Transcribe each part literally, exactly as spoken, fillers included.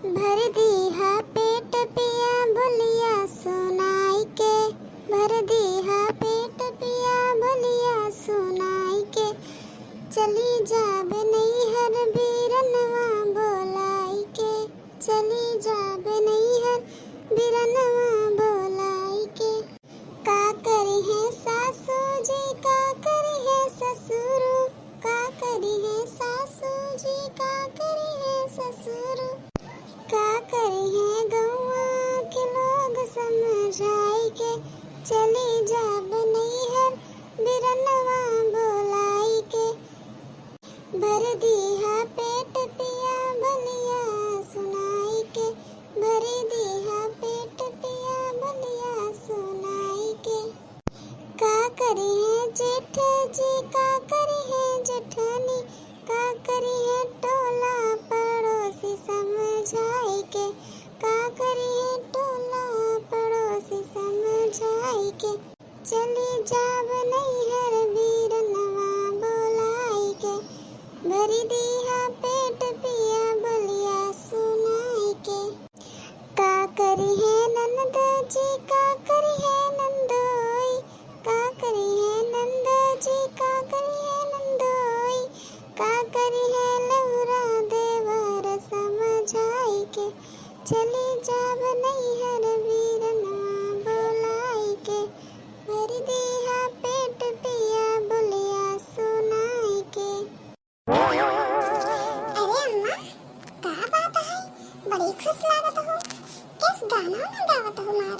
भर दीहा पेट पिया बोलिया सुनाई के, भर दीहा पेट पिया बोलिया सुनाई के, चली जाब नैहर बीरनवा बोलाई के, चली जाब नैहर बीरनवा बोलाई के। का करिहैं सासू जी, का करिहैं ससुर, का करिहैं सासू जी, का करिहैं ससुर, का करिहैं गौआ के लोग समझाई के, चली जाब नैहर बीरनवा बोलाई के। भर दीहा पेट पिया बोलिया सुनाई के, भर दीहा पेट पिया बोलिया सुनाई के। का करिहैं जेठ जी, का करिहैं जेठानी, का करिहैं टोला पड़ोसी समझाई के, का करिहैं टोला पड़ोसी समझाई के। चली जाब नैहर बीरनवा बोलाई के, भरी दीहा पेट पिया बोलिया सुनाई के। का करिहैं ननद जी, का करिहैं नंदोई, का करिहैं नंद जी, का करिहैं नंदोई, का करिहैं लहुरा देवर समझाई के। चली जाब नैहर बीरनवा बोलाई के, भर दीहा पेट पिया बोलिया सुनाई के। अरे अम्मा, का बात है? बड़ी खुश लागत हो। किस गाना में गावत हो मार?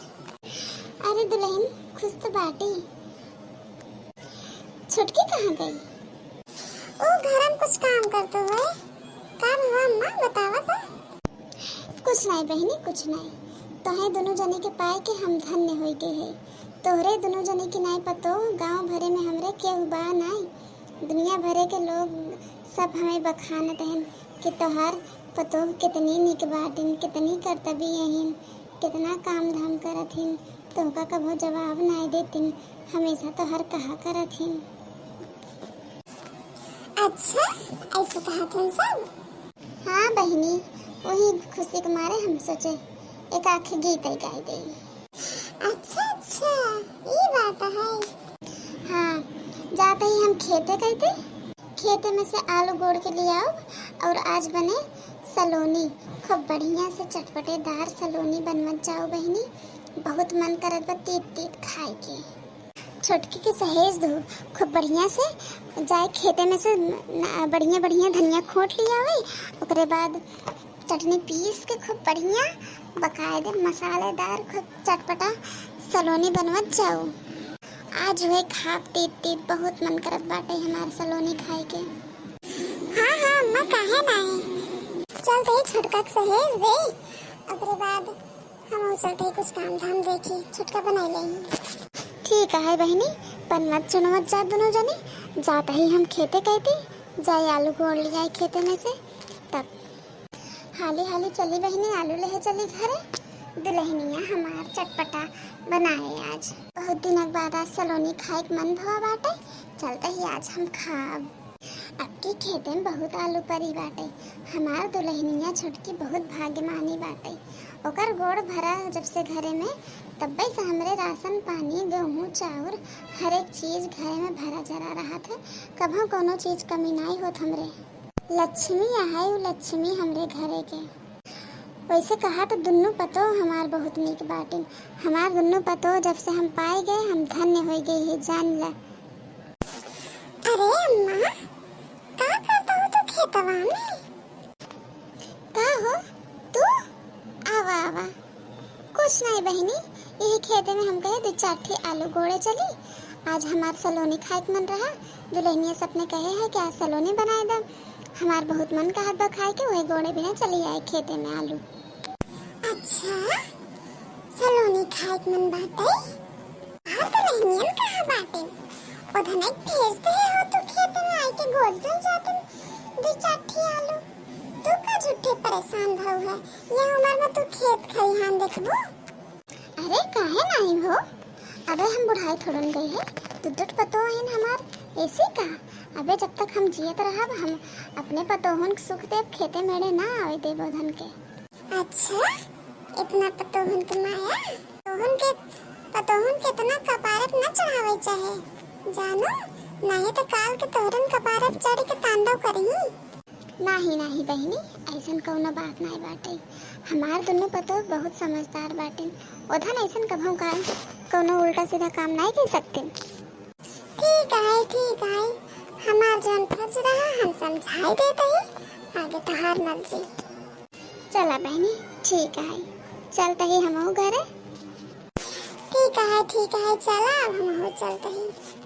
अरे दुल्हन, खुश तो बाटी। छोटकी कहाँ गई? ओ घर में कुछ काम करते हुए। का हुआ अम्मा, बतावा तो। कुछ नाई बहिनी, कुछ नाई। तोहे दुनों जने के पाए के हम धन्य होई गए है। तोहरे दुनों जने की नाई पतोह गाँव भरे में हमरे केहू बा नाई। दुनिया भरे के लोग सब हमें बखानत हन कि तोहार पतोह कितनी निक बाटिन, कितनी करतबी हइन, कितना काम धाम करत हिन, तोहका कभो जवाब नाई देतिन, हमेशा तोहर कहा करत हिन। अच्छा, ऐसे कहत हन सब? हाँ बहिनी, वही खुशी के मारे हम सोचे एक आखे गीत ही गाई देई। अच्छा, अच्छा, ई बात है। हाँ, जाते ही हम खेते गई थी, खेते में से आलू गोड़ के ले आओ और आज बने सलोनी, खूब बढ़िया से चटपटेदार सलोनी बनवत जाओ बहिनी। बहुत मन करत बा तीत तीत खाए के। छोटकी के सहेज दू, खूब बढ़िया से जाए खेते में से न-, बढ़िया बढ़िया धनिया खोट लिया हुई, ओकरे बाद चटनी पीस के खूब बढ़िया बकायदे मसालेदार खूब चटपटा सलोनी बनवत जाऊ। आज वह खाब तीत तीत बहुत मन करत बाटे हमार सलोनी खाए के। हाँ, हाँ, अम्मा, काहे नाई? चल, ते छोटका के सहेज दे, ओकरे बाद हम चलते ही कुछ काम धाम देखी, छुटका बनाई लेही। ठीक है बहिनी, बनवत चुनवत जा दुनों जने, जात ही हम खेते कहती, जाए आलू गोड़ ले जाए खेते में से, तब हाली हाली चली बहिनी, आलू लेहे चली घरे। दुल्हनिया हमार चटपटा बनाए आज। बहुत दिन के बाद आज सलोनी खाए के मन भवा बाटे, चलते ही आज हम खाब। अब की खेते में बहुत आलू परी बाटे। हमार दुल्हनिया छोटकी बहुत भाग्यमानी बाटे। ओकर गोड़ भरा जब से घरे में, तब्बे से हमरे राशन पानी, गेहूँ, चाउर, हर एक चीज घरे में भरा जरा रहत है। कभो कौनो चीज कमी नाई होत हमरे। लक्ष्मी आहे उ लक्ष्मी हमरे घरे के। वैसे कहा तो दुन्नू पतोह हमार बहुत नीक बाटिन। हमार दुन्नू पतोह जब से हम पाए गए, हम धन्य हो गए ही, जान ला। अरे अम्मा, का करता हो तू खेतवा में? का हो तू? आवा, आवा। कुछ नहीं बहिनी, यही खेते में हम कहे दो चार ठे आलू गोड़े चली। आज हमार सलोनी खाए के मन रहा, दुल्हनिया सबने कहे है कि आज सलोनी बनाए दम। हमार बहुत मन कहत बा खाए के, वही गोड़े बिना चली आए खेते में आलू। अच्छा, सलोनी खाए के मन बाटे? आ दुल्हनियन कहाँ बाटे? ओधने भेज दे हो तू खेते में आए के गोड़ चल जाते दो चार ठे आलू। तू का झूठे परेशान भऊ है, ये उम्र में तू खेत खलिहान देखबू? अरे काहे नाई हो, अबे हम बुढ़ाई थोड़न गई है, दू दू पतोह हन हमार, ऐसे का? अबे जब तक हम जियत रहब, हम अपने पतोहन के सुख देब, खेते मेड़े ना आवे देब ओधन के। अच्छा, इतना पतोहन के माया? पतोहन के, पतोहन के इतना कपारे पे न चढ़ावे चाहे, जानू, नहीं तो काल के तोहरन कपारे पे चढ़ के तांडव करही। नाही, नाही बहिनी, ऐसन कौनो बात नाही बाटे। हमार दुनू पतोह बहुत समझदार बाटिन। ओधन ऐसन कभौ काल कौनो उल्टा सीधा काम नाही कर सकतिन। ठीक है, ठीक है, हमार जौन फर्ज रहा हम समझाई देत ही, आगे तोहार मर्जी। चला बहिनी, ठीक है, चलत ही हमहू घरे। ठीक है, ठीक है, चला अब हमहू चलत ही।